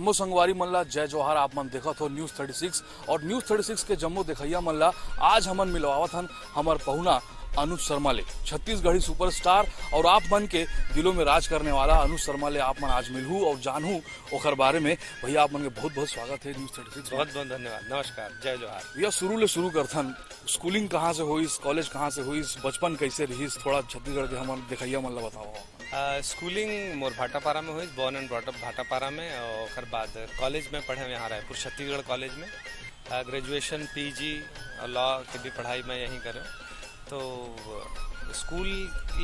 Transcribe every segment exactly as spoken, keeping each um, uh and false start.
जम्मो संगवारी मन ला जय जोहार। आप मन देखत हो न्यूज़ थर्टी सिक्स और न्यूज़ थर्टी सिक्स के जम्मो देखइया मन ला आज हमन मिलवावत हन हमर पहुना अनुज शर्मा ले, छत्तीसगढ़ी सुपरस्टार और आप मन के दिलों में राज करने वाला अनुज शर्मा ले आप मन आज मिलहू और जानहू ओखर बारे में। भैया, आप मन के बहुत बहुत स्वागत है न्यूज़ थर्टी सिक्स में। बहुत बहुत धन्यवाद, नमस्कार, जय जोहार। भैया, शुरू ले शुरू करथन, स्कूलिंग कहाँ से होइस, कॉलेज कहाँ से होइस, बचपन कैसे रहिस, थोड़ा छत्तीसगढ़ के हमन देखइया मन ला बताओ। आ, स्कूलिंग मोर भाटापारा में होइस, born and brought up Bhatapara में, और ओकर बाद कॉलेज में पढ़े यहाँ रायपुर छत्तीसगढ़ कॉलेज में। आ, ग्रेजुएशन, पीजी और लॉ के भी पढ़ाई मैं यहीं करे। तो स्कूल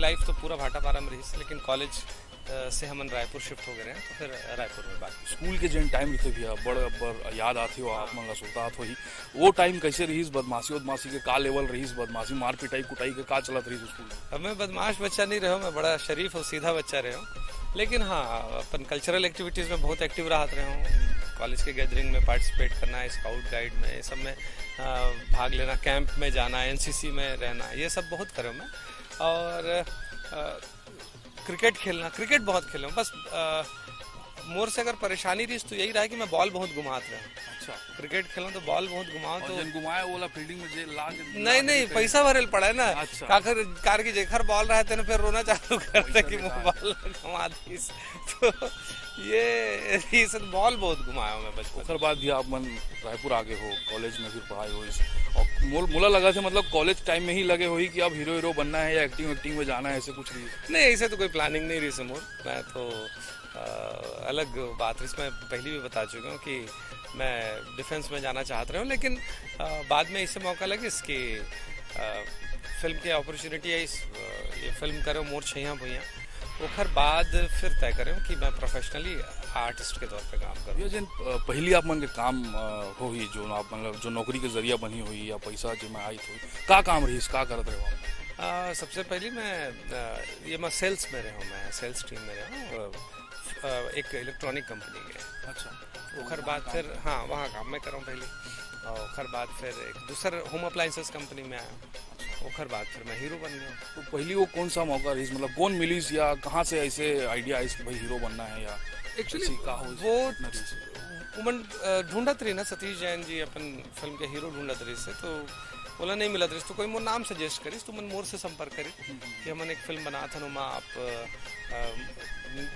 लाइफ तो पूरा भाटापारा में रहिस, लेकिन कॉलेज अ, से हमन रायपुर शिफ्ट हो गए रहे, तो फिर रायपुर में बात। स्कूल के जेन टाइम रहिथे भैया, बड़ अब्बड़ याद आथे हो, आप मन ला सुरता आत होही। वो टाइम कैसे रहिस, बदमाशी उदमाशी के का लेवल रहिस, बदमाशी मार पिटाई कुटाई के का चलत रहिस स्कूल में? अब मैं बदमाश बच्चा नहीं रहे हूँ, मैं बड़ा शरीफ और सीधा बच्चा रहे हूँ। लेकिन हाँ, अपन कल्चरल एक्टिविटीज में बहुत एक्टिव रहत रहे हूँ। कॉलेज के गैदरिंग में पार्टिसिपेट करना, स्काउट गाइड में, ये सब में अ, भाग लेना, कैंप में जाना, एनसीसी में रहना, ये सब बहुत करे हूँ मैं। और अ, क्रिकेट खेलना, क्रिकेट बहुत खेले हूँ। बस अ, मोर से अगर परेशानी रहिस तो यही रहा कि मैं बॉल बहुत घुमात रहे हूँ। अच्छा। क्रिकेट खेलूँ तो बॉल बहुत घुमाऊँ और तो जन घुमाए ओला फील्डिंग में जे ला के नहीं, नहीं, पैसा भरे ल पड़ा है ना। अच्छा। काकर कार की जेखर बॉल रहा है, तेने फिर रोना चालू कर दे पैसा कि निकाल। मोर बॉल घुमा दीस। तो ये, ये सब बॉल बहुत घुमाया हूँ मैं बचपन। ओकर बाद भी आप मन रायपुर आ गए हो, कॉलेज में फिर पढ़ाई होइस। और मोल-, मोला लगा थे, मतलब, कॉलेज टाइम में ही लगे होही कि अब हीरो हीरो बनना है या एक्टिंग एक्टिंग में जाना है, ऐसे कुछ नहीं? नहीं, ऐसे तो कोई प्लानिंग नहीं रहिस मोर। मैं तो अ, अलग बात रहिस, मैं पहले भी बता चुका हूँ कि मैं डिफेंस में जाना चाहत रहे हूँ, लेकिन अ, बाद में ऐसे मौका लगिस कि अ, फिल्म के अपॉर्चुनिटी आइस, अ, ये फिल्म करे मोर छैया भुइयाँ। ओकर बाद फिर तय करे कि मैं प्रोफेशनली आर्टिस्ट के तौर पे काम करूँ। ये जिन, अ, पहली आप मन के काम, अ, होही, जो आप, मतलब, जो नौकरी के जरिया बनी होही या पैसा जेमा आई होही, का काम रहिस, का करत रहे हो आप? अ, सबसे पहली मैं, अ, ये मैं सेल्स में रहे हूँ, मैं सेल्स टीम में रहे हूँ, अ, अ, एक इलेक्ट्रॉनिक कंपनी के। अच्छा। ओकर बाद फिर, हाँ, वहाँ काम मैं करऊँ पहले। और ओकर बाद फिर एक दूसर होम अप्लायंसेस कंपनी में आया। ओकर बाद फिर मैं हीरो बन गया। तो पहली वो कौन सा मौका रहिस, मतलब, कौन मिलिस या कहाँ से ऐसे आइडिया आइस कि भाई हीरो बनना है या एक्चुअली ऐसी का होइस, वो घटना रहिस? उमन, अ, ढूंढत रही ना, सतीश जैन जी अपन फिल्म के हीरो ढूंढत रहिस, तो ओला नहीं मिलत रहिस, तो कोई मोर नाम सजेस्ट करिस, तो मन मोर से संपर्क करिस कि हमन एक फिल्म बनात हन, ओमा आप, अ, अ,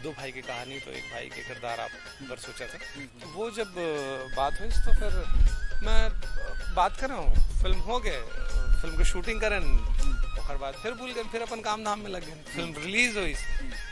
दो भाई की कहानी, तो एक भाई के किरदार आप बर सोचा था। तो वो जब, अ, बात होइस, तो फिर मैं, अ, बात कर रहा हूँ, फिल्म हो गए, अ, फिल्म के शूटिंग करन, ओकर बाद फिर भूल गए, फिर अपन काम धाम में लग गए। फिल्म रिलीज होइस,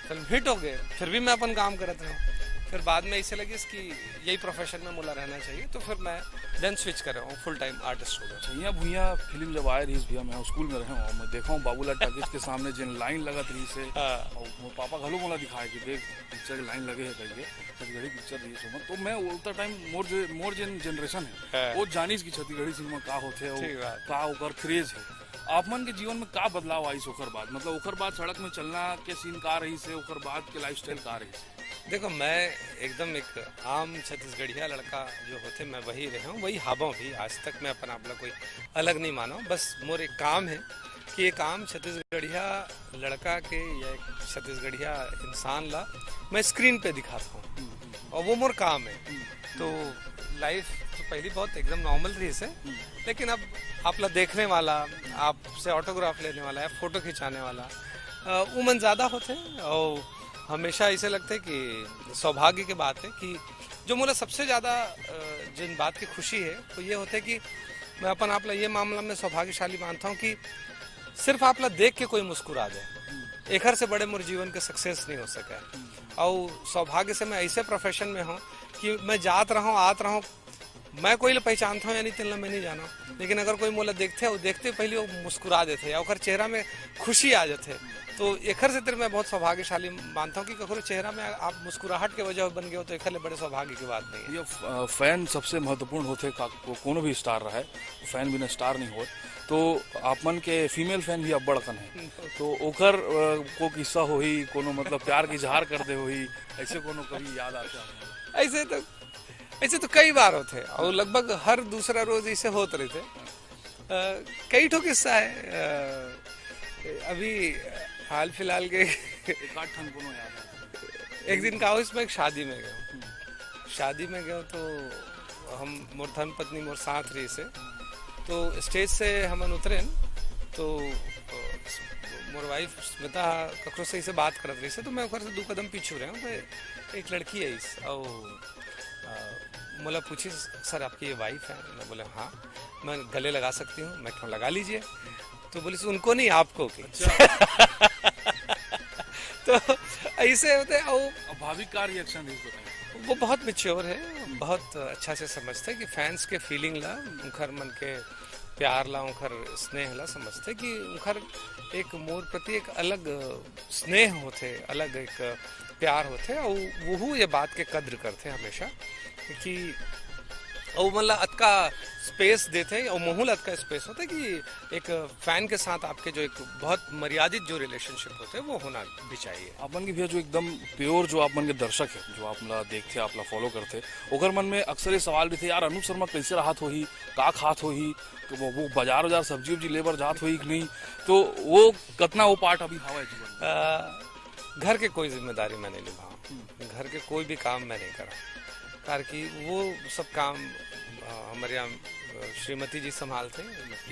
फिल्म हिट हो गए, फिर भी मैं अपन काम करत रहे हूँ। फिर बाद में ऐसे लगिस कि यही प्रोफेशन में मोला रहना चाहिए, तो फिर मैं देन स्विच कर रहा हूँ, फुल टाइम आर्टिस्ट हो गया। छैया भुइयाँ फिल्म जब आए रहिस भैया, मैं स्कूल में रहे हूँ, मैं देखा हूँ बाबूलाल टॉकीज के सामने जिन लाइन लगत रहिस हे, हाँ। और मोर पापा घलो मोला दिखाए कि देख, पिक्चर के लाइन लगे है कहिके, छत्तीसगढ़ी पिक्चर रहिस हे। तो मैं उतना टाइम मोर जे, मोर जेन जनरेशन है, हाँ। वो जानिस कि छत्तीसगढ़ी सिनेमा का होथे, और ठीक बात। का ओकर क्रेज है। आप मन के जीवन में का बदलाव आइस ओकर बाद? मतलब, ओकर बाद सड़क में चलना के सीन का रहिस हे, ओकर बाद के लाइफस्टाइल का रहिस हे? देखो, मैं एकदम एक आम छत्तीसगढ़िया लड़का जो होथे, मैं वही रहे हूँ, वही हाबव भी। आज तक मैं अपन आप ला कोई अलग नहीं मानव। बस मोर एक काम है कि ये काम छत्तीसगढ़िया लड़का के या एक छत्तीसगढ़िया इंसान ला मैं स्क्रीन पे दिखाता हूँ, और वो मोर काम है। तो लाइफ तो पहली बहुत एकदम नॉर्मल रहिस हे, लेकिन अब आप ला देखने वाला, आपसे ऑटोग्राफ लेने वाला या फोटो खिंचाने वाला, अ, उमन ज़्यादा होथे, और हमेशा ऐसे लगथे कि सौभाग्य के बात है कि जो मोला सबसे ज़्यादा, अ, जिन बात की खुशी है, वो ये होथे कि मैं अपन आप ला ये मामला में सौभाग्यशाली मानता हूँ कि सिर्फ आप ला देख के कोई मुस्कुरा दे, एखर से बड़े मोर जीवन के सक्सेस नहीं हो सके। और सौभाग्य से मैं ऐसे प्रोफेशन में हूँ कि मैं जात रहूँ, आत रहूँ, मैं कोई ला पहचानता हूँ या नहीं, तेन ला मैं नहीं जाना, लेकिन अगर कोई मोला देखथे, वो देखते पहले वो मुस्कुरा देथे या ओकर चेहरा में खुशी आ जाथे। तो एखर से तेरे मैं बहुत सौभाग्यशाली मानता हूँ कि ककरो चेहरा में आप मुस्कुराहट के वजह बन गए हो, तो एखर ले बड़े सौभाग्य की बात नहीं है। ये फ-, अ, फैन सबसे महत्वपूर्ण होथे, का-, को-, कोनो भी स्टार रहे, फैन बिना स्टार नहीं होय। तो आप मन के फीमेल फैन भी अब्बड़ अकन है, तो ओकर, अ, को किस्सा होही, कोनो, मतलब, प्यार की इजहार कर दे होही, ऐसे कोनो कभी याद आथे आप मन? ऐसे तो, ऐसे तो कई बार होथे, और लगभग हर दूसरा रोज ऐसे होत रहिथे। अ, कई ठो किस्सा है। अ, अभी हाल फिलहाल के एक आध ठन कोनो याद आथे? एक दिन का होइस, मैं एक शादी में गया हूँ। शादी में गए तो हम, मोर धर्म पत्नी मोर साथ रहिस हे। तो स्टेज से हमन उतरेन तो अ, मोर वाइफ स्मिता ककरो से ऐसे बात करत रहिस हे, तो मैं ओकर से दू कदम पीछू रहे हूँ। तो एक लड़की आइस अउ अ, मोला पूछिस, "सर, आपकी ये वाइफ है?" मैं बोले, "हाँ।" "मैं गले लगा सकती हूँ?" मैं कहा, "लगा लीजिए।" तो बोलिस, "उनको नहीं, आपको।" की तो ऐसे होते हैं। अउ अब भाभी का रिएक्शन रहिस, बताइए। वो बहुत मेच्योर है, बहुत अच्छा से समझथे कि फैंस के फीलिंग ला, उनकर मन के प्यार ला, उनकर स्नेह ला समझथे कि उनकर एक मोर प्रति एक अलग स्नेह होथे, अलग एक प्यार होथे, अउ वहू ये बात के कद्र करथे हमेशा कि अउ मन ला अतका स्पेस देथे अउ महू ला अतका स्पेस होथे कि एक फैन के साथ आपके जो एक बहुत मर्यादित जो रिलेशनशिप होथे, वो होना भी चाहिए। आप मन के भैया जो एकदम प्योर जो आप मन के दर्शक है, जो आप ला देखथे, आप ला फॉलो करथे, ओकर मन में अक्सर ये सवाल रहिथे, "यार, अनूप शर्मा कैसे रहत होही, का खात होही, तो वो, वो बाजार, बाजार सब्जी उब्जी ले बर जात होही कि नहीं?" तो वो कतना वो पार्ट अभी हवय जीवन में? अ, घर के कोई जिम्मेदारी मैं नहीं निभाऊँ, घर के कोई भी काम मैं नहीं करा, कारण कि वो सब काम अ, हमारे यहाँ अ, श्रीमती जी संभालथे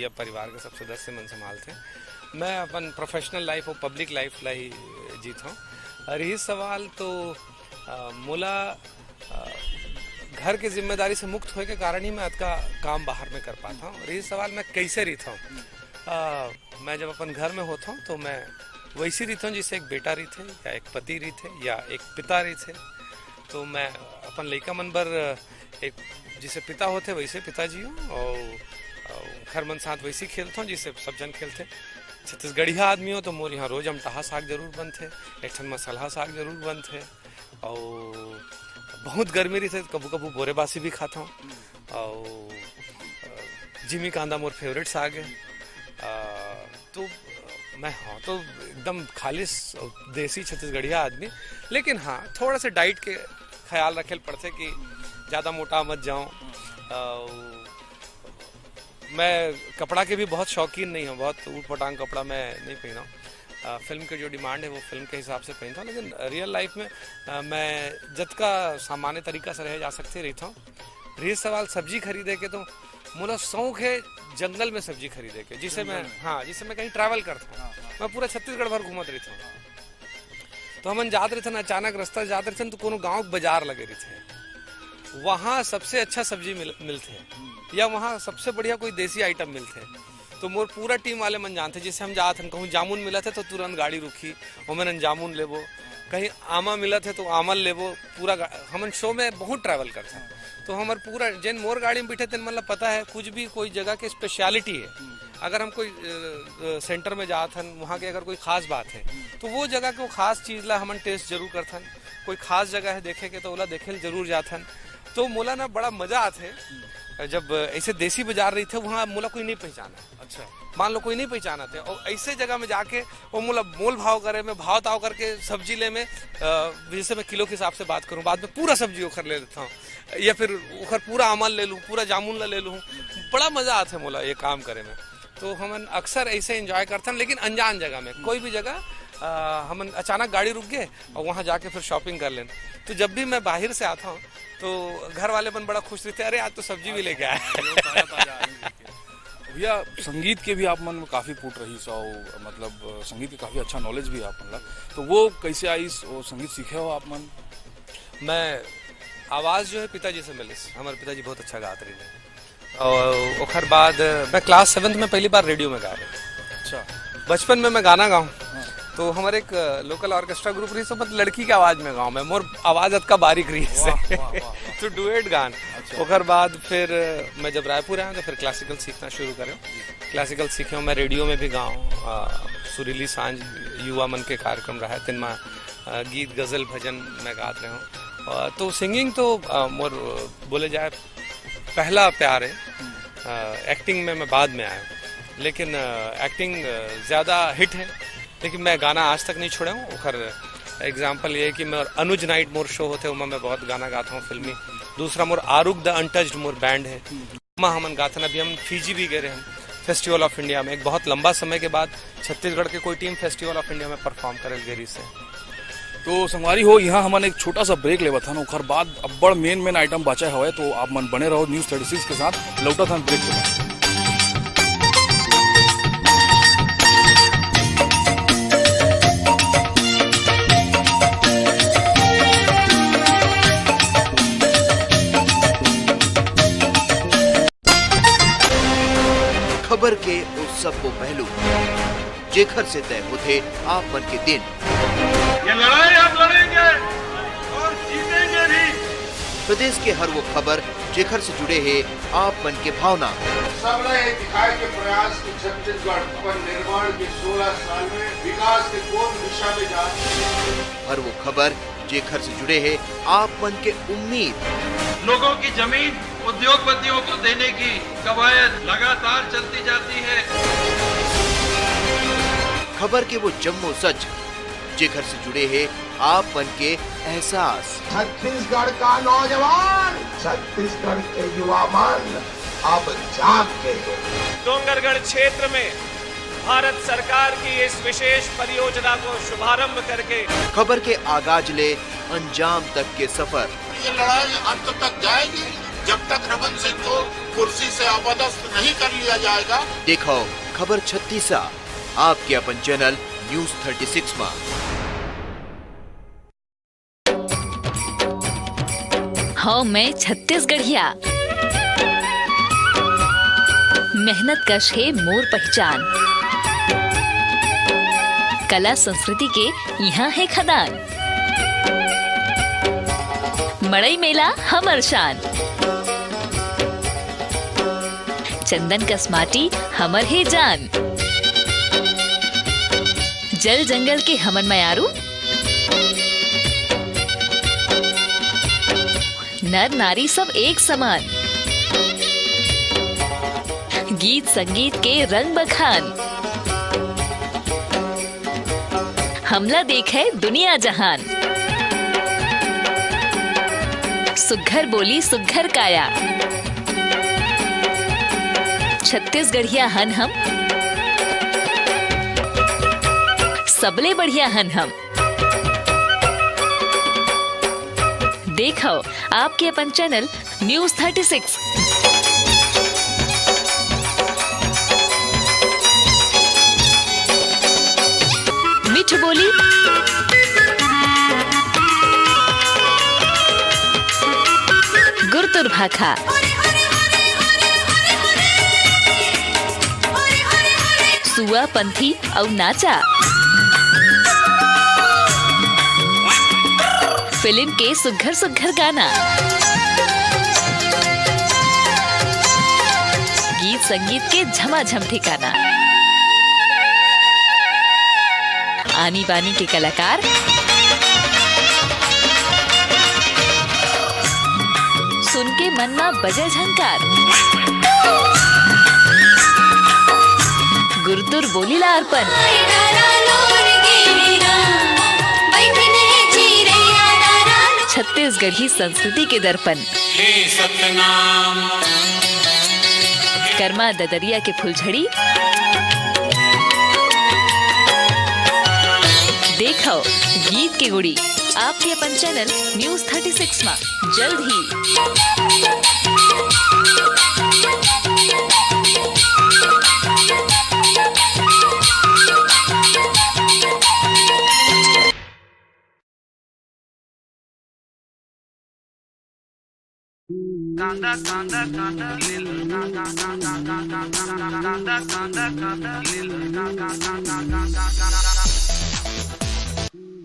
या परिवार के सब सदस्य मन संभालथे। मैं अपन प्रोफेशनल लाइफ और पब्लिक लाइफ ला ही जीत हूँ। और ये सवाल तो अ, मोला अ, घर के जिम्मेदारी से मुक्त होए के कारण ही मैं अतका काम बाहर में कर पाता हूँ। और ये सवाल मैं कैसे रहिता हूँ, अ, मैं जब अपन घर में होता हूँ तो मैं वैसे रहिता हूँ जैसे एक बेटा रहिथे या एक पति रहिथे या एक पिता रहिथे। तो मैं अपन लइका मन बर एक जैसे पिता होथे वैसे पिताजी हूँ, और, और घर मन साथ वैसे खेलता हूँ जैसे सब जन खेलथे। छत्तीसगढ़िया आदमी हो तो मोर यहाँ रोज अमटहा साग जरूर बनथे, एक ठन मसलहा साग जरूर बनथे। और बहुत गर्मी रहिथे तो कभू कभू बोरे बासी भी खाता हूँ। और अ, जिमी कांदा मोर फेवरेट साग है। अ, तो अ, मैं, हाँ, तो एकदम खालिस देसी छत्तीसगढ़िया आदमी, लेकिन हाँ, थोड़ा सा डाइट के ख्याल रखे पड़थे कि ज़्यादा मोटा मत जाऊँ। अ, मैं कपड़ा के भी बहुत शौकीन नहीं हूँ, बहुत ऊट पटांग कपड़ा मैं नहीं पहना हूँ। अ, फिल्म के जो डिमांड है वो फिल्म के हिसाब से पहनता हूँ, लेकिन रियल लाइफ में अ, मैं जतका सामान्य तरीका से रहे जा सकते रहिता हूँ। रही सवाल सब्जी खरीदे के, तो मोला शौक है जंगल में सब्जी खरीदे के, जिसे मैं, हाँ, जिसे मैं कहीं ट्रैवल करता हूँ। मैं पूरा छत्तीसगढ़ भर घूमत रहिता हूँ। तो हमन जात रहिथन, अचानक रास्ता जात रहिथन तो कोनो गांव के बाजार लगे रहिथे, वहाँ सबसे अच्छा सब्जी मिल, मिलथे या वहाँ सबसे बढ़िया कोई देसी आइटम मिलथे। तो मोर पूरा टीम वाले मन जानथे, जैसे हम जात हन कहूँ जामुन मिलत हे तो तुरंत गाड़ी रुकही, ओमे नन जामुन लेबो। कहीं आमा मिलत हे तो आमा लेबो। पूरा गा-, हमन शो में बहुत ट्रैवल करथन, तो हमर पूरा जेन मोर गाड़ी में बैठे तेन मन ला पता है कुछ भी कोई जगह के स्पेशलिटी है। अगर हम कोई अ, अ, सेंटर में जात हन, वहाँ के अगर कोई खास बात है तो वो जगह के वो खास चीज ला हमन टेस्ट जरूर करथन। कोई खास जगह है देखे के तो ओला देखे ल जरूर जात हन। तो मोला ना बड़ा मजा आथे जब ऐसे देसी बाजार रहिथे, वहाँ मोला कोई नहीं पहचाना है। अच्छा। मान लो कोई नहीं पहचानत है और ऐसे जगह में जाके वो मोला मोल भाव करे, मैं भाव ताव करके सब्जी ले में, अ, जैसे मैं किलो के हिसाब से बात करूँ, बाद में पूरा सब्जी ओखर ले लेता हूँ या फिर ओखर पूरा आमल ले लूँ, पूरा जामुन ला ले लूँ। बड़ा मजा आथे मोला ये काम करे में। तो हमन अक्सर ऐसे एंजॉय करथन, लेकिन अनजान जगह में, कोई भी जगह अ, हमन अचानक गाड़ी रुक गए और वहाँ जाके फिर शॉपिंग कर लेन। तो जब भी मैं बाहर से आता हूँ तो घर वाले मन बड़ा खुश रहिथे, "अरे, आज तो सब्जी भी लेके आए।" ताजा, ताजा आलू लेके। भैया, संगीत के भी आप मन में काफी पुट रहिस हो, मतलब संगीत के काफी अच्छा नॉलेज भी है आप मन ला, तो वो कैसे आइस, वो संगीत सीखे हो आप मन? मैं आवाज़ जो है पिताजी से मिलिस, हमारे पिताजी बहुत अच्छा गात रहे हैं। और ओखर बाद मैं क्लास सेवन्थ में पहली बार रेडियो में गा रहे। अच्छा। बचपन में मैं गाना गाऊँ तो हमारे एक लोकल ऑर्केस्ट्रा ग्रुप रही, सब लड़की के आवाज़ में गाऊँ मैं, मोर आवाज़ अतका बारीक रही से। वाह, वाह, वाह, वाह। तो डुएट गान। अच्छा। ओकर बाद फिर मैं जब रायपुर आया तो फिर क्लासिकल सीखना शुरू करें। क्लासिकल सीखे हूँ मैं, रेडियो में भी गाऊँ। अ, सुरीली सांझ युवा मन के कार्यक्रम रहा है, तिनमा अ, गीत गज़ल भजन मैं गात रहे हूँ। अ, तो सिंगिंग तो अ, मोर बोले जाए पहला प्यार है। अ, एक्टिंग में मैं बाद में आया हूँ, लेकिन अ, एक्टिंग अ, ज़्यादा हिट है, लेकिन मैं गाना आज तक नहीं छोड़ा हूँ। ओखर एग्जाम्पल ये है कि मैं अनुज नाइट मोर शो होते, ओमा मैं बहुत गाना गाता हूँ फिल्मी। दूसरा मोर आरुग द अनटच्ड मोर बैंड है, ओमा हमन गाथन। अभी हम फिजी भी गए रहे फेस्टिवल ऑफ इंडिया में, एक बहुत लंबा समय के बाद छत्तीसगढ़ के कोई टीम फेस्टिवल ऑफ इंडिया में परफॉर्म करे गई से। तो संगवारी हो, यहाँ हमन एक छोटा सा ब्रेक लेवत हन, ओखर बाद अब्बड़ मेन मेन आइटम बचा हवय, तो आप मन बने रहो न्यूज़ थर्टी सिक्स के साथ। लौटत हन ब्रेक के बाद। खबर के ओ सब्बो पहलू, जेखर से तय होथे आप मन के दिन। ये लड़ाई हम लड़ेंगे और जीतेंगे भी। प्रदेश के हर वो खबर, जेखर से जुड़े हे आप मन के भावना। सबला ये दिखाए के प्रयास कि छत्तीसगढ़ अपन निर्माण के सोलह साल में विकास के कौन दिशा में जा। हर वो खबर, जेखर से जुड़े हे आप मन के उम्मीद। लोगों की जमीन उद्योगपतियों को देने की कवायद लगातार चलती जाती है। खबर के वो जम्मो सच, जेखर से जुड़े हे आप मन के एहसास। छत्तीसगढ़ का नौजवान, छत्तीसगढ़ के युवा मन अब जाग गए हैं। डोंगरगढ़ क्षेत्र में भारत सरकार की इस विशेष परियोजना को शुभारंभ करके खबर के आगाज ले अंजाम तक के सफर। ये लड़ाई अंत तक जाएगी, जब तक रमन सिंह को कुर्सी से अपदस्थ नहीं कर लिया जाएगा। देखो खबर छत्तीसा, आपके अपन चैनल न्यूज़ थर्टी सिक्स में। हव मैं छत्तीसगढ़िया, मेहनत कश हे मोर पहचान। कला संस्कृति के इहाँ हे खदान। मड़ई मेला हमर शान। चंदन कस माटी हमर हे जान। जल जंगल के हमन मयारू। नर नारी सब एक समान। गीत संगीत के रंग बखान। हमला देखे दुनिया जहान। सुघर बोली सुघर काया। छत्तीसगढ़िया हन हम। सबले बढ़िया हन हम। देखव आपके अपन चैनल न्यूज़ थर्टी सिक्स। मीठ बोली, गुरतुर भाखा, सुआ पंथी अउ नाचा। फिल्म के सुघर सुघर गाना, गीत संगीत के झमाझम ठिकाना। आनी बानी के कलाकार, सुन के मन मा बजे झंकार। गुरतुर बोली ला अर्पण। छत्तीसगढ़ी संस्कृति के दर्पण। हे सतनाम। करमा ददरिया के फुलझड़ी। देखव गीत के गुड़ी आपके अपन चैनल न्यूज़ थर्टी सिक्स मा जल्द ही।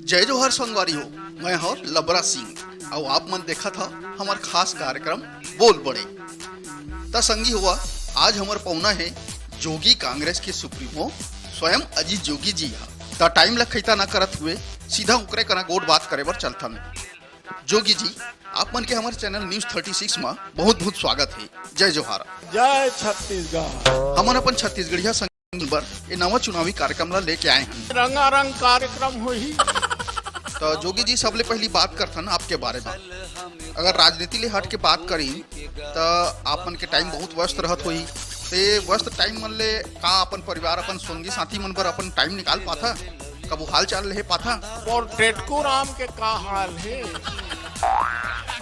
जय जोहार संगवारी हो, मैं हव लबरा सिंह अउ आप मन देखत हव हमर खास कार्यक्रम बोल बड़े। त संगी हुआ, आज हमर पहुना हे जोगी कांग्रेस के सुप्रीमो स्वयं अजीत जोगी जी हा। त टाइम ला खैता ना करत हुए सीधा ओकरे करा गोठ बात करे बर चलथन। जोगी जी, आप मन के हमर चैनल न्यूज़ थर्टी सिक्स मा बहुत बहुत स्वागत हे। जय जोहार। जय छत्तीसगढ़। हमन अपन छत्तीसगढ़िया संग बर ए नवा चुनावी कार्यक्रम ला लेके आए हन। रंगारंग कार्यक्रम होही। त जोगी जी, सबले पहली बात करथन आपके बारे मा। अगर राजनीति ले हट के बात करी त आप मन के टाइम बहुत व्यस्त रहत होही। ते व्यस्त टाइम मन ले का अपन परिवार, अपन संगी साथी मन बर अपन टाइम निकाल पाथा? अब वो हाल चाल ले पाथा। मोर टेटकू राम के का हाल हे?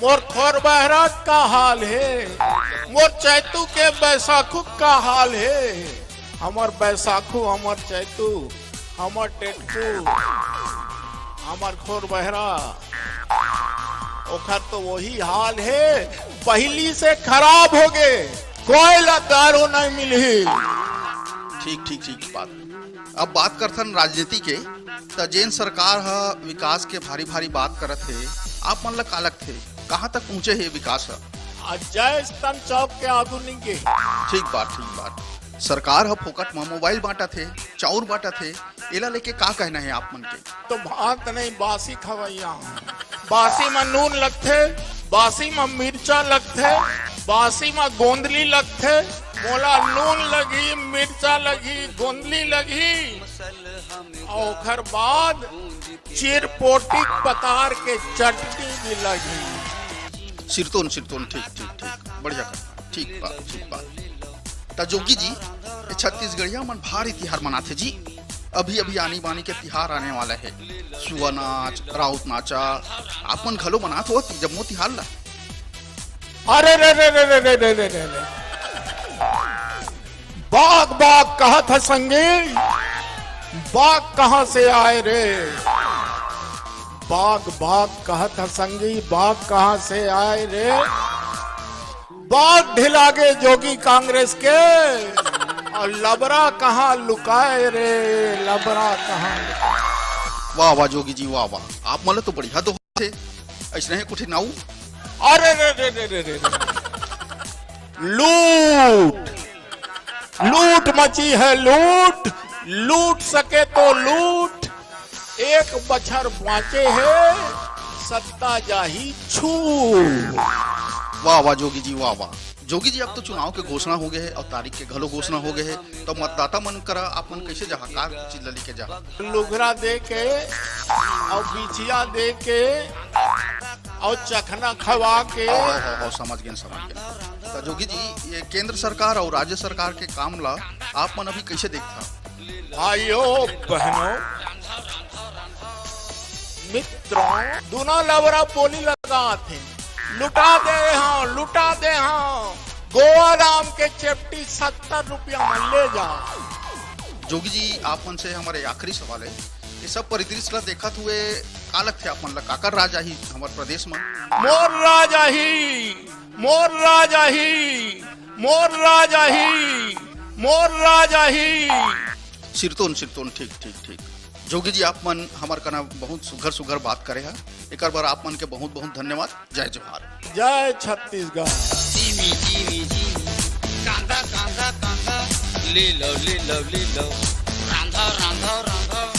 मोर खोर बहरा का हाल हे? मोर चैतू के बैसाखू का हाल हे? हमर बैसाखू, हमर चैतू, हमर टेटकू, हमर खोर बहरा, ओखर तो वही हाल हे, पहिली से खराब हो गे, कोई ला दारू नहीं मिलही। ठीक, ठीक, ठीक बात। अब बात करथन राजनीति के, त जेन सरकार ह विकास के भारी भारी बात करत हे, आप मन ला का लगथे, कहाँ तक पहुँचे हे विकास ह? अजय स्तंभ चौक के आगू निंगे। ठीक बात, ठीक बात। सरकार ह फोकट म मोबाइल बांटत हे, चाउर बांटत हे, एला लेके का कहना हे आप मन के? तो भात नहीं, बासी खवैया। बासी म नून लगथे, बासी म मिर्चा लगथे, बासी म गोंदली लगथे। मोला नून लगही, मिर्चा लगही, गोंदली लगही, अउ ओखर बाद चिरपोटी पतार के चटनी भी लगही। सिरतोन, सिरतोन, ठीक, ठीक, ठीक, बढ़िया कर, ठीक बात, ठीक बात। त जोगी जी, ये छत्तीसगढ़िया मन भारी तिहार मनाथे जी। अभी अभी आनी बानी के तिहार आने वाला है, सुआ नाच, राउत नाचा, आप मन घलो मनात हो जम्मो तिहार ला? अरे रे रे रे रे रे रे रे रे रे। बाघ बाघ कहत ह संगी, बाघ कहाँ से आए रे? बाघ बाघ कहत ह संगी, बाघ कहाँ से आए रे? बाघ ढिलागे जोगी कांग्रेस के, अउ लबरा कहाँ लुकाए रे, लबरा कहाँ लुकाए? वाह, वाह, जोगी जी, वाह, वाह। आप मन ल तो बढ़िया दोहा थे। अइसने हे कुछ नाऊ? अरे रे रे रे रे रे रे। लूट, लूट मची है लूट, लूट सके तो लूट, एक बछर बाँचे हे, सत्ता जाही छूट। वाह, वाह, जोगी जी, वाह, वाह। जोगी जी, अब तो चुनाव के घोषणा हो गए हे अउ तारीख के घलो घोषणा हो गए हे, तो मतदाता मन करा आप मन कैसे जाहा, का चीज ल लेके जाहा? लुगरा दे के अउ बिछिया दे के अउ चखना खवा के। हो, हो, हो, समझ गेन, समझ गेन। त जोगी जी, ये केंद्र सरकार अउ राज्य सरकार के काम ला आप मन अभी कैसे देखथा? भाइयों, बहनों, मित्रों, दूना लबरा बोली लगात हे, लुटा दे हँव, लुटा दे हँव। गोवा राम के चेपटी सत्तर रुपया म ले जा। जोगी जी, आप मन से हमर आखिरी सवाल हे, ये सब परिदृश्य ला देखत हुए का लगथे आप मन ला, काकर राज आही हमर प्रदेश म? मोर राज आही, मोर राज आही, मोर राज आही, मोर राज आही। सिरतोन, सिरतोन, ठीक, ठीक, ठीक। जोगी जी, आप मन हमर कना बहुत सुघर सुघर बात करे हा, एकर बर आप मन के बहुत बहुत धन्यवाद। जय जोहार। जय छत्तीसगढ़। जीमी, जीमी, जीमी, कांदा, कांदा, कांदा, ले लो, ले लो, ले लो, रांधा, रांधा, रांधा।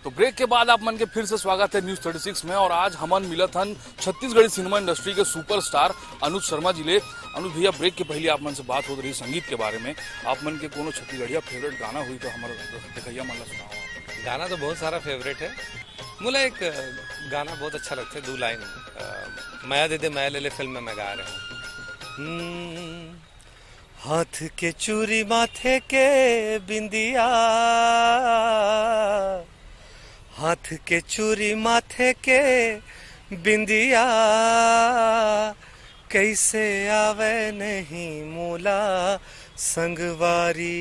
तो ब्रेक के बाद आप मन के फिर से स्वागत है न्यूज़ थर्टी सिक्स में। और आज हमन मिलत हन छत्तीसगढ़ी सिनेमा इंडस्ट्री के सुपरस्टार अनुज शर्मा जी ले। अनुज भैया, ब्रेक के पहले आप मन से बात होत रही संगीत के बारे में, आप मन के कोनो छत्तीसगढ़िया फेवरेट गाना हुई तो हमर देखइया मन ला सुनाओ। गाना तो बहुत सारा फेवरेट है, मोला एक गाना बहुत अच्छा लगथे, दू लाइन, अ, मया दे दे मया ले ले फिल्म में मैं गाय रहेंव। हम्म, हाथ के चूरी माथे के बिंदिया, हाथ के चूरी माथे के बिंदिया, कैसे आवे नहीं मोला संगवारी।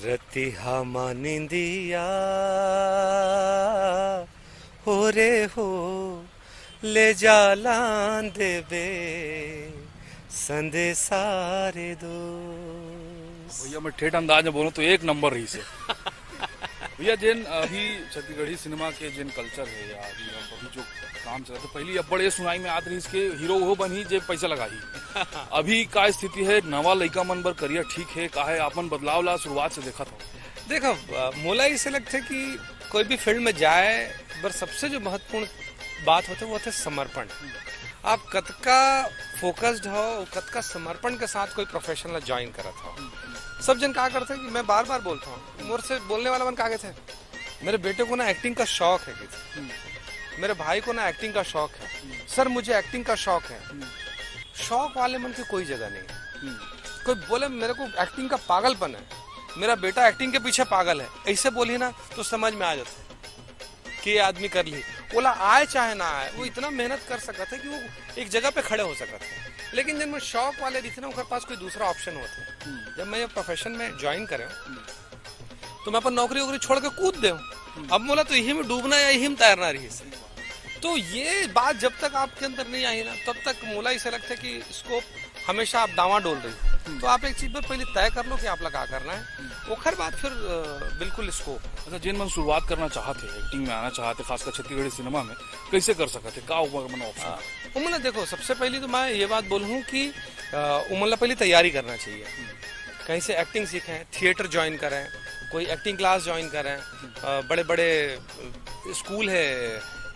रतिहा मा निंदिया हो रे हो, ले जालान देबे संदेशा रे दोस्त। भैया, मैं ठेठ अंदाज में बोलूँ तो एक नंबर रही से। भैया, जेन अभी छत्तीसगढ़ी सिनेमा के जेन कल्चर है या अभी हम अभी जो काम चलत हे, पहली अब्बड़ ये सुनाई में आत रहिस के हीरो वो बनही जे पैसा लगाही। अभी का स्थिति है, नवा लइका मन बर करियर ठीक है, का है, आपन बदलाव ला शुरुआत से देखत हो? देखो, अ, मोला इसे लगथे कि कोई भी फील्ड में जाए बर सबसे जो महत्वपूर्ण बात होथे, वो होथे समर्पण। आप कतका फोकस्ड हो, कतका समर्पण के साथ कोई प्रोफेशन ला ज्वाइन करत हो। सब जन का करते हैं कि मैं बार बार बोलता हूँ, मोर से बोलने वाला मन का कहते हैं, मेरे बेटे को ना एक्टिंग का शौक है, कहते, मेरे भाई को ना एक्टिंग का शौक है, सर मुझे एक्टिंग का शौक है। शौक वाले मन की कोई जगह नहीं है। कोई बोले मेरे को एक्टिंग का पागलपन है, मेरा बेटा एक्टिंग के पीछे पागल है, ऐसे बोली ना तो समझ में आ जाता है कि ये आदमी कर ली। ओला आए चाहे ना आए, वो इतना मेहनत कर सकत है कि वो एक जगह पे खड़े हो सकत है। लेकिन जिनमें शौक वाले दिखे ना, ओकर पास कोई दूसरा ऑप्शन होते है। जब मैं ये प्रोफेशन में ज्वाइन करे हूँ, तो मैं अपन नौकरी वोकरी छोड़ के कूद दे हूँ। अब मोला तो यही में डूबना या यही में तैरना रही है। तो ये बात जब तक आपके अंदर नहीं आई ना, तब तक मोला ऐसा लगता है कि स्कोप हमेशा आप डावाडोल रही हो। तो आप एक चीज पर पहले तय कर लो कि आप ला का करना है, ओखर बाद फिर अ, बिल्कुल स्कोप। अच्छा, जिन मन शुरुआत करना चाहते हैं, एक्टिंग में आना चाहते हैं, खासकर छत्तीसगढ़ी सिनेमा में, कैसे कर सकते हैं? का उमर मन ऑप्शन? उमन ला देखो, सबसे पहली तो मैं ये बात बोलूँ कि अ, उमन ला पहली तैयारी करना चाहिए। कहीं से एक्टिंग सीखें, थिएटर ज्वाइन करें, कोई एक्टिंग क्लास ज्वाइन करें, अ, बड़े बड़े अ, स्कूल है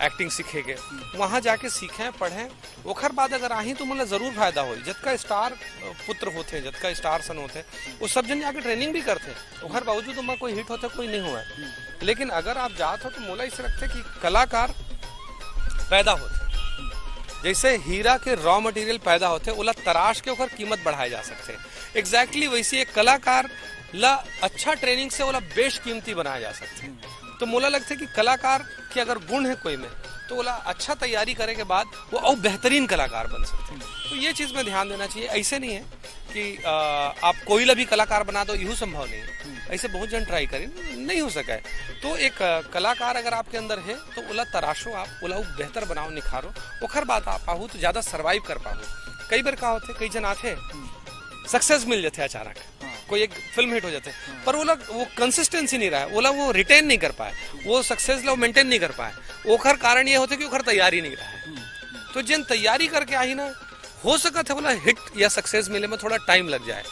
एक्टिंग सीखे के, वहाँ जाके सीखें, पढ़ें। ओखर बाद अगर आही तो मतलब जरूर फायदा होई। जतका स्टार अ, पुत्र होते, जतका स्टार सन होते, वो सब जन जाके ट्रेनिंग भी करते। ओखर बावजूद ओमा कोई हिट होते, कोई नहीं हुआ है। लेकिन अगर आप जात हो तो मोला इसे लगते कि कलाकार पैदा होते, जैसे हीरा के रॉ मटेरियल पैदा होते, ओला तराश के ओकर कीमत बढ़ाए जा सकते। एग्जैक्टली वैसे एक कलाकार ला अच्छा ट्रेनिंग से ओला बेशकीमती बनाया जा सकते। तो मोला लगते कि कलाकार के अगर गुण है कोई में, तो ओला अच्छा तैयारी करे के बाद वो अउ बेहतरीन कलाकार बन सकते हैं। तो ये चीज में ध्यान देना चाहिए। ऐसे नहीं है कि अ, आप कोई ला भी कलाकार बना दो, यहू संभव नहीं है। ऐसे बहुत जन ट्राई करें, नहीं हो सका है। तो एक अ, कलाकार अगर आपके अंदर है तो ओला तराशो आप, ओला बेहतर बनाओ, निखारो, ओखर बाद आप आहू तो ज्यादा सर्वाइव कर पाहू। कई बार का होते, कई जन आते, सक्सेस मिल जाते अचानक, कोई एक फिल्म हिट हो जाते, पर ओला वो कंसिस्टेंसी नहीं रहा है, ओला वो रिटेन नहीं कर पाए, वो सक्सेस ला मेंटेन नहीं कर पाए। ओखर कारण ये होते कि ओखर तैयारी नहीं रहा है। तो जिन तैयारी करके आही ना, हो सकत है ओला हिट या सक्सेस मिले में थोड़ा टाइम लग जाए,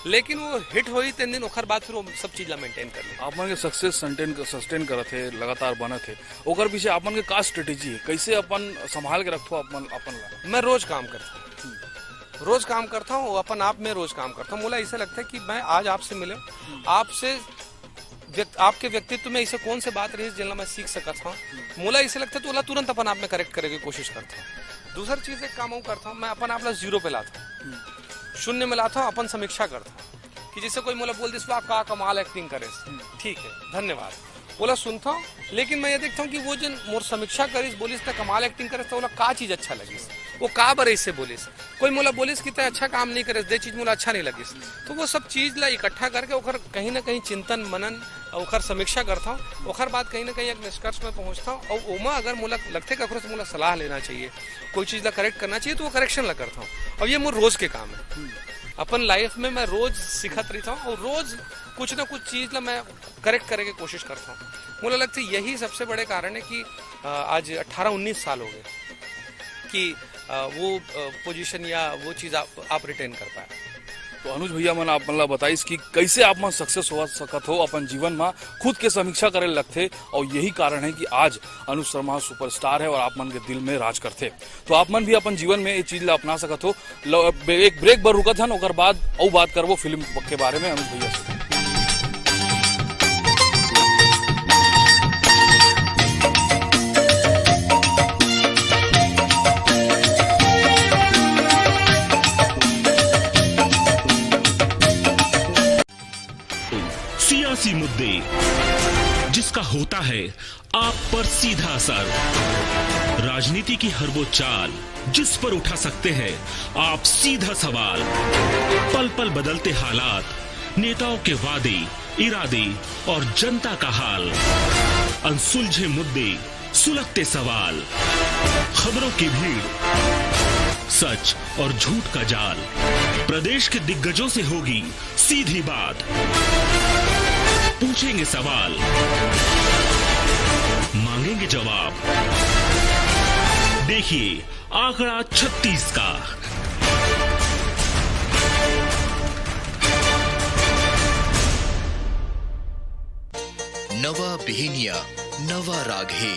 लेकिन वो हिट होई तेन दिन, ओखर बाद फिर वो सब चीज ला मेंटेन कर ले। आप मन के सक्सेस सस्टेन सस्टेन करत है, लगातार बनत है, ओकर पीछे आप मन के का स्ट्रेटेजी है? कैसे अपन संभाल के रखथो आप मन, अपन ला? मैं रोज काम करता हूँ, रोज काम करता हूँ, अपन आप में रोज काम करता हूँ। मोला ऐसा लगता है कि मैं आज आपसे मिले, आपसे व्यक्त, आपके व्यक्तित्व में ऐसे कौन से बात रही जिनला मैं सीख सकत हूँ। मोला ऐसे लगता है तो ओला तुरंत अपन आप में करेक्ट करे के कोशिश करता हूँ। दूसर चीज एक काम और करता हूँ, मैं अपन आप ला जीरो पे लाता हूँ, शून्य में लाता हूँ, अपन समीक्षा करता हूँ कि जैसे कोई मोला बोल दिस, "वाह, का कमाल एक्टिंग करे।" ठीक है, धन्यवाद, ओला सुनता हूँ। लेकिन मैं ये देखता हूँ कि वो जन मोर समीक्षा करिस, बोलिस त कमाल एक्टिंग करिस, तो ओला का चीज अच्छा लगिस, वो का बर ऐसे बोलिस। कोई मोला बोलिस कि तै अच्छा काम नहीं करिस, दे चीज मोला अच्छा नहीं लगिस। तो वो सब चीज ला इकट्ठा करके ओकर कहीं ना कहीं चिंतन मनन, ओकर समीक्षा करता हूँ। ओकर बाद कहीं ना कहीं एक निष्कर्ष में पहुँचता हूँ और ओमा अगर मोला लगते कखरो से मोला सलाह लेना चाहिए, कोई चीज ला करेक्ट करना चाहिए, तो वो करेक्शन ला करता हूँ। अब ये मोर रोज के काम है। अपन लाइफ में मैं रोज सीखत रहता हूँ और रोज कुछ ना कुछ चीज ला मैं करेक्ट करे के कोशिश करता हूँ। मोला लगता है यही सबसे बड़े कारण है कि अ, आज अठारह उन्नीस साल हो गए कि अ, वो पोजीशन या वो चीज आप, आप रिटेन कर पाए। तो अनुज भैया मन आप मन ला बताइस कि कैसे आप मन सक्सेस हो सकत हो अपन जीवन में, खुद के समीक्षा करे लगथे और यही कारण है कि आज अनुज शर्मा सुपरस्टार है और आप मन के दिल में राज करथे। तो आप मन भी अपन जीवन में ये चीज ला अपना सकत हो। ल-, एक ब्रेक बर रुकत हन, ओकर बाद अउ बात करबो फिल्म के बारे में अनुज भैया से। सियासी मुद्दे, जिसका होता है आप पर सीधा असर, राजनीति की हर वो चाल जिस पर उठा सकते हैं आप सीधा सवाल, पल पल बदलते हालात, नेताओं के वादे, इरादे और जनता का हाल, अनसुलझे मुद्दे, सुलगते सवाल, खबरों की भीड़, सच और झूठ का जाल। प्रदेश के दिग्गजों से होगी सीधी बात, पूछेंगे सवाल, मांगेंगे जवाब। देखिए आंकड़ा छत्तीस का। नवा बिहिनिया, नवा राग हे,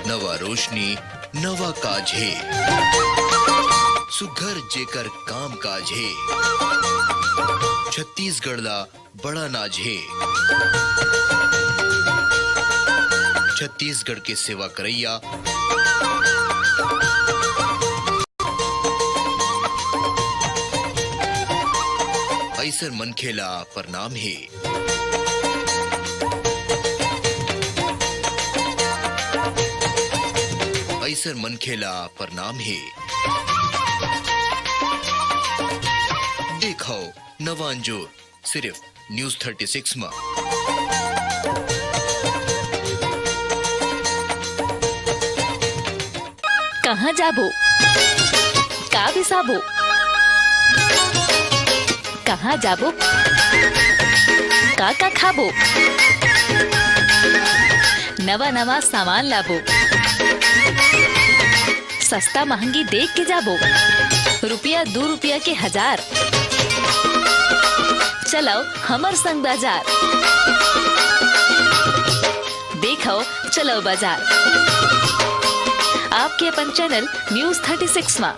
नवा रोशनी, नवा काज हे, सुघर जेकर काम काज हे, छत्तीसगढ़ ला बड़ा नाज हे। छत्तीसगढ़ के सेवा करइया अइसन मनखे ला प्रणाम हे। अइसन मनखे ला प्रणाम हे। देखव नवा अंजोर सिर्फ News thirty six म। कहाँ जाबो, का बिसाबो, कहाँ जाबो, का का खाबो, नवा नवा सामान लाबो, सस्ता महंगी देख के जाबो, रुपया दू रुपया के हजार। चलव हमर संग बाजार, देखव चलव बाजार। आपके अपन चैनल News thirty six मा।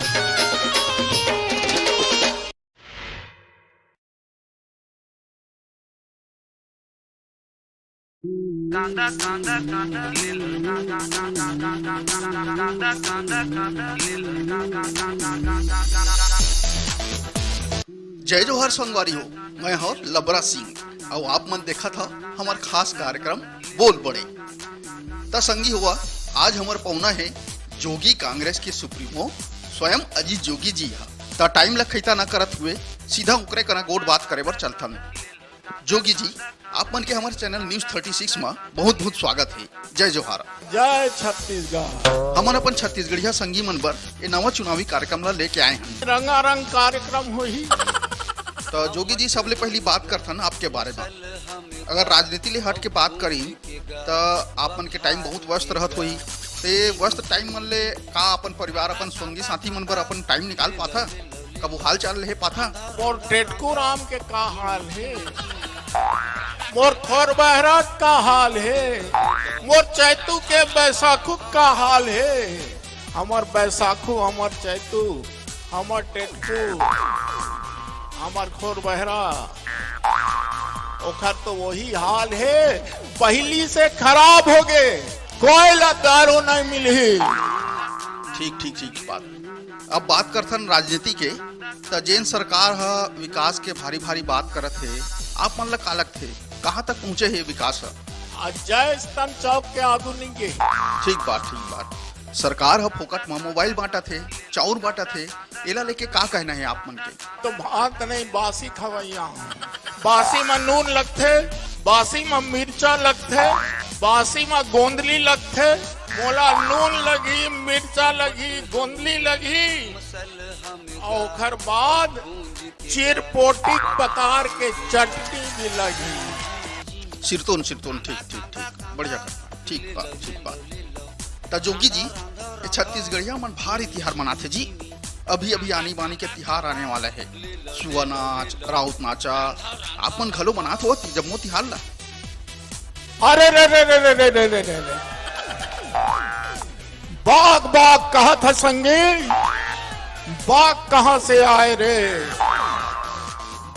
जय जोहार संगवारी हो, मैं हव लबरा सिंह, अउ आप मन देखत ह हमर खास कार्यक्रम बोल बड़े। त संगी हुआ, आज हमर पहुना हे जोगी कांग्रेस के सुप्रीमो स्वयं अजीत जोगी जी ह। त टाइम ल खैता न करत हुए सीधा ओकरे करा गोठ बात करे बर चलथन। जोगी जी, आप मन के हमर चैनल News thirty six मा बहुत बहुत स्वागत हे। जय जोहार। जय छत्तीसगढ़। हमन अपन छत्तीसगढ़िया संगी मन बर ए नवा चुनावी कार्यक्रम ला लेके आए हन। रंगारंग कार्यक्रम होही। त जोगी जी, सबले पहली बात करथन आपके बारे में। अगर राजनीति ले हट के बात करी त आप मन के टाइम बहुत व्यस्त रहत होही। त ये व्यस्त टाइम मन ले का अपन परिवार, अपन संगी साथी मन बर अपन टाइम निकाल पाथा? कभू हाल चाल लेहे पाथा? मोर टेटकू राम के का हाल हे? मोर खोर बहरा का हाल हे? मोर चैतू के बैसाखू का हाल हे? हमर बैसाखू, हमर चैतू, हमर टेटकू, हमर खोर बहरा, ओखर तो वही हाल हे, पहिली से खराब हो गे, कोई ला दारू नहीं मिलही। ठीक, ठीक, ठीक बात। अब बात करथन राजनीति के, त जेन सरकार ह विकास के भारी भारी बात करत हे, आप मन ला का लगथे, कहाँ तक पहुँचे हे विकास ह? आ जय स्तंभ चौक के आगू निंगे। ठीक बात, ठीक बात। सरकार ह फोकट म मोबाइल बांटत हे, चाउर बांटत हे, एला लेके का कहना हे आप मन के? तो भात नहीं, बासी खवैया हूँ। बासी म नून लगथे, बासी म मिर्चा लगथे, बासी म गोंदली लगथे। मोला नून लगही, मिर्चा लगही, गोंदली लगही, अउ ओखर बाद चिरपोटी पतार के चटनी भी लगही। सिरतोन, सिरतोन, ठीक, ठीक, ठीक, बढ़िया कहा, ठीक बात, ठीक बात। त जोगी जी, ये छत्तीसगढ़िया मन भारी तिहार मनाथे जी। अभी अभी आनी बानी के तिहार आने वाला हे, सुआ नाच, राउत नाचा, आप मन घलो मनात हो जम्मो तिहार ला? अरे रे रे रे रे रे रे रे रे। बाघ बाघ कहत ह संगी, बाघ कहाँ से आए रे?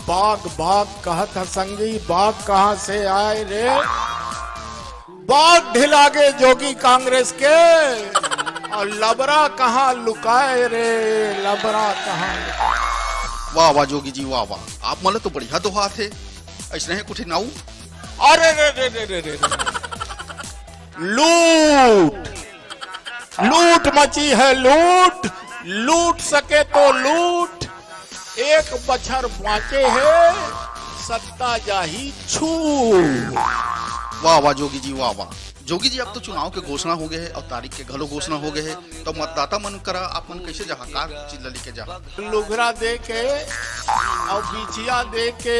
बाघ बाघ कहत ह संगी, बाघ कहाँ से आए रे? बाघ ढिला गे जोगी कांग्रेस के, अउ लबरा कहाँ लुकाए रे? लबरा कहाँ लुकाए? वाह वाह जोगी जी, वाह वाह, आप मन ल तो बढ़िया दोहा आथे। अइसने हे कुछ नाऊ? अरे रे रे रे रे रे रे। लूट, लूट मची है लूट, लूट सके तो लूट, एक बछर बांचे हे, सत्ता जाही छूट। वाह वाह जोगी जी, वाह वाह। जोगी जी, अब तो चुनाव के घोषणा हो गए हे अउ तारीख के घलो घोषणा हो गए हे, तो मतदाता मन करा आप मन कैसे जाहा, का चीज ल लेके जाहा? लुघरा दे के अउ बिछिया दे के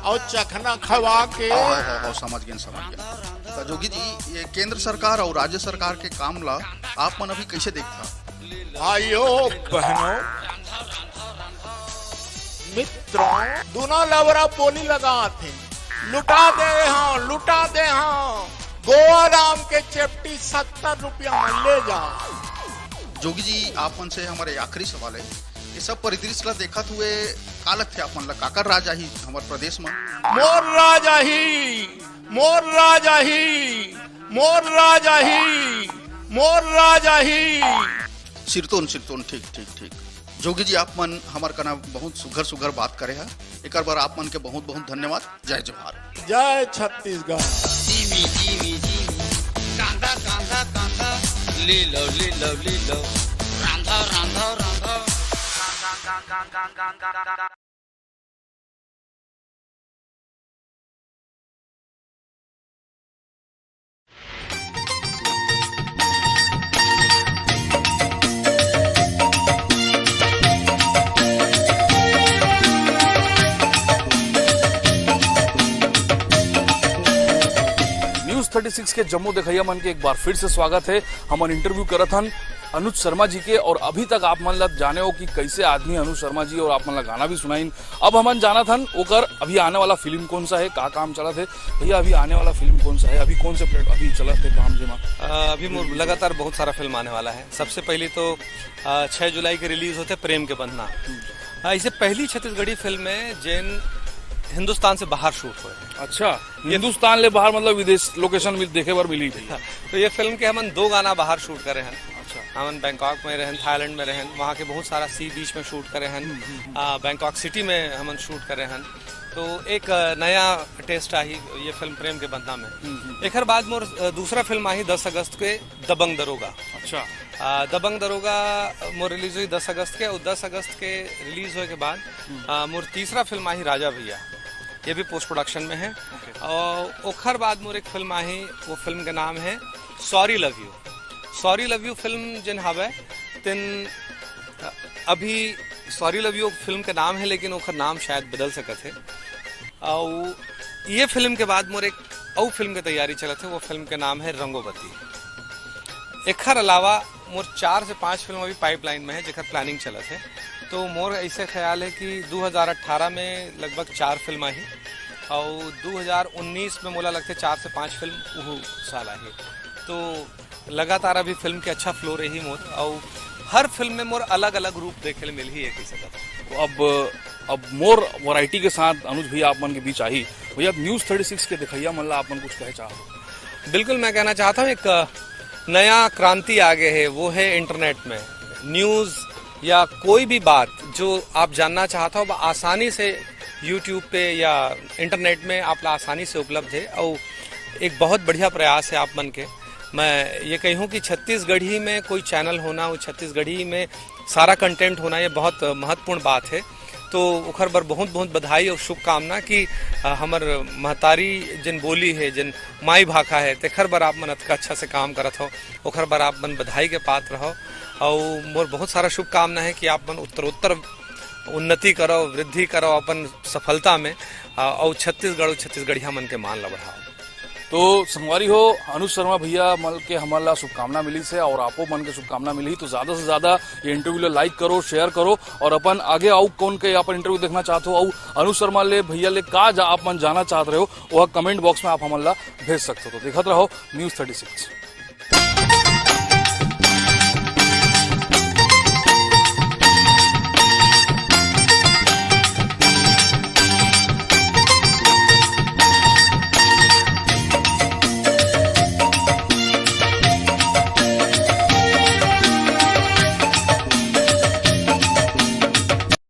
अउ चखना खवा के। हाँ, हाँ, हाँ, हाँ, समझ गेन, समझ गेन। त जोगी जी, ये केंद्र सरकार अउ राज्य सरकार के काम ला आप मन अभी कैसे देखथा? भाइयों, बहनों, मित्रों, दूनों लबरा बोली लगात हे, लुटा दे हाँ, लुटा दे हाँ, गोवा राम के चेपटी सत्तर रुपया में ले जा। जोगी जी, आप मन से हमारे आखिरी सवाल है, ये सब परिदृश्य ला देखत हुए का लगथे आप मन ला, काकर राज आही हमारे प्रदेश में? मोर राज आही, मोर राज आही, मोर राज आही, मोर राज आही। सिरतोन, सिरतोन, ठीक, ठीक, ठीक। जोगी जी, आप मन हमार कना बहुत सुघर सुघर बात करे हा, एकर बर आप मन के बहुत बहुत धन्यवाद। जय जोहार। जय छत्तीसगढ़। जीवी, जीवी, जीवी। कांदा, कांदा, कांदा। ले लो, ले लो, ले लो। रांधा, रांधा, रांधा। न्यूज़ थर्टी सिक्स के जम्मो देखइया मन के एक बार फिर से स्वागत है। हमन इंटरव्यू करत हन अनुज शर्मा जी के, और अभी तक आप मन ला जाने हो कि कैसे आदमी अनुज शर्मा जी, और आप मन ला गाना भी सुनाइन। अब हमन जानत हन ओकर अभी आने वाला फिल्म कौन सा है, का काम चलत है। भैया, अभी आने वाला फिल्म कौन सा है, अभी कौन से प्लेट अभी चलत है काम जेमा? अ, अभी मोर लगातार बहुत सारा फिल्म आने वाला है। सबसे पहले तो, अ, छह जुलाई के रिलीज होते प्रेम के बंधना। अ, इसे पहली छत्तीसगढ़ी फिल्म है जेन हिंदुस्तान से बाहर शूट हुए। अच्छा, हिंदुस्तान ले बाहर मतलब विदेश लोकेशन भी देखे बर मिली थी। तो ये फिल्म के हमन दो गाना बाहर शूट करे हैं। अच्छा। हमन बैंकॉक में रहन, थाईलैंड में रहन, वहाँ के बहुत सारा सी बीच में शूट करे हैं। हम्म, हम्म, हम्म। आ, बैंकॉक सिटी में हमन शूट करे हैं। तो एक, अ, नया टेस्ट आही ये फिल्म प्रेम के बंधना में। हम्म, हम्म। एकर बाद मोर, अ, दूसरा फिल्म आही दस अगस्त के, दबंग दरोगा। अच्छा। आ, दबंग दरोगा मोर रिलीज हुई दस अगस्त के, और दस अगस्त के रिलीज होए के बाद, हम्म। आ, मोर तीसरा फिल्म आही राजा भैया, ये भी पोस्ट प्रोडक्शन में है। ओके। और ओखर बाद मोर एक फिल्म आही, वो फिल्म के नाम है sorry love you. Sorry love you film जेन हवे, तेन अभी सॉरी लव यू फिल्म के नाम है, लेकिन ओखर नाम शायद बदल सकत है। और ये फिल्म के बाद मोर एक अउ फिल्म के तैयारी चलत है, वो फिल्म के नाम है रंगोबती। एखर अलावा मोर चार से पांच फिल्म अभी पाइपलाइन में है, जेकर प्लानिंग चलत है। तो मोर ऐसे ख्याल है कि दो हज़ार अठारह में लगभग चार फिल्म आही और दो हज़ार उन्नीस में मोला लगथे चार से पांच फिल्म उहू साल आही। तो लगातार अभी फिल्म के अच्छा फ्लो रही मोर, और हर फिल्म में मोर अलग-अलग रूप देखे ले मिलही, ये कह सकत हूँ। तो अब, अब मोर वैरायटी के साथ अनुज भैया आप मन के बीच आही। भैया, न्यूज़ थर्टी सिक्स के देखइया मन ला आप मन कुछ कहे चाहो? बिल्कुल, मैं कहना चाहता हूँ, एक नया क्रांति आ गए है, वो है इंटरनेट में। न्यूज़ या कोई भी बात जो आप जानना चाहता हो, वो आसानी से YouTube पे या इंटरनेट में आप ला आसानी से उपलब्ध है, और एक बहुत बढ़िया प्रयास है आप मन के। मैं ये कहूँ कि छत्तीसगढ़ी में कोई चैनल होना, वो छत्तीसगढ़ी में सारा कंटेंट होना, ये बहुत महत्वपूर्ण बात है। तो ओखर बर बहुत बहुत बधाई और शुभकामना कि, अ, हमर महतारी जिन बोली है, जिन माई भाखा है, तेखर बर आप मन अतका अच्छा से काम करत हो, ओखर बर आप मन बधाई के पात्र हो। और मोर बहुत सारा शुभकामना है कि आप मन उत्तरोत्तर उन्नति करो, वृद्धि करो अपन सफलता में, अ, और छत्तीसगढ़ और छत्तीसगढ़िया मन के मान ला बढ़ाओ। तो संगवारी हो, अनुज शर्मा भैया मन के हमन ला शुभकामना मिली से और आपो मन के शुभकामना मिली। तो ज्यादा से ज्यादा ये इंटरव्यू ला लाइक करो, शेयर करो और अपन आगे अउ कौन के अपन इंटरव्यू देखना चाहत हो, अउ अनुज शर्मा ले भैया ले का जा, आप मन जाना चाहत रहे हो, वह कमेंट बॉक्स में आप हमन ला भेज सकते हो। तो देखत रहो न्यूज़ थर्टी सिक्स।